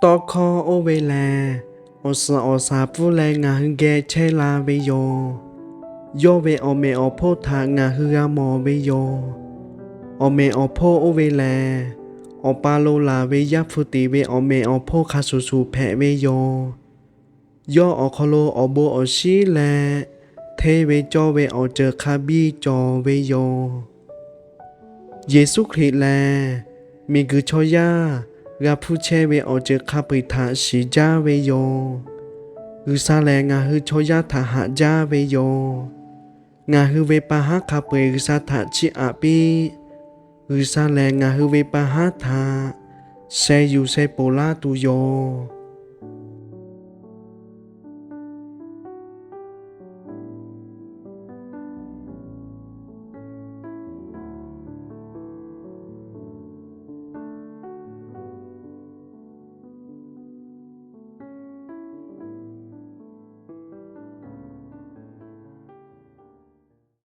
Tawˇ hkawˇ oˇ ve lehˬ, awˬ suhˍ awˬ shaˍ pfuhˇ leh ngaˬ hui geh chehˇ la ve yoˬ. Yawˇ ve awˬ meꞈ awˬ hponˇ htaꞈ ngaˬ hui g'a mawˬ ve yoˬ. Awˬ meꞈ awˬ hponˇ oˇ ve lehˬ, Awˬ pa lo laˬ ve Yaˇ hpu tiꞈ ve awˬ meꞈ awˬ hponˇ hk'a shuˍ shuˍ hpehꞈ ve yoˬ. Yawˇ awˬ hk'aw lo awˬ bon awˬ shinˉ leh hteˇ ve cawˇ ve awˬ ceuˬ hk'a biˇ cawˬ ve yoˬ. Yeˍsuˆ Hkriꞈ lehˬ, miˬguiˬ chaw yaˇ g'a hpuˇ chehˇ ve awˬ ceuˬ hk'a peu-eˬ htaꞈ shiˍ jaˇ ve yoˬ. G'uiˬsha lehˬ, ngaˬ hui chaw yaˇ htaꞈ haꞈ jaˇ ve yoˬ. Ngaˬ hui ve pa haˉ hk'a peu-eˬ G'uiˬsha htaꞈ chiˇ aꞈ piˇ. G'uiˬsha lehˬ, ngaˬ hui ve pa haˉ htaꞈ sheh yuˬ sheh ponˬ laˇ tuˬ yoˬ.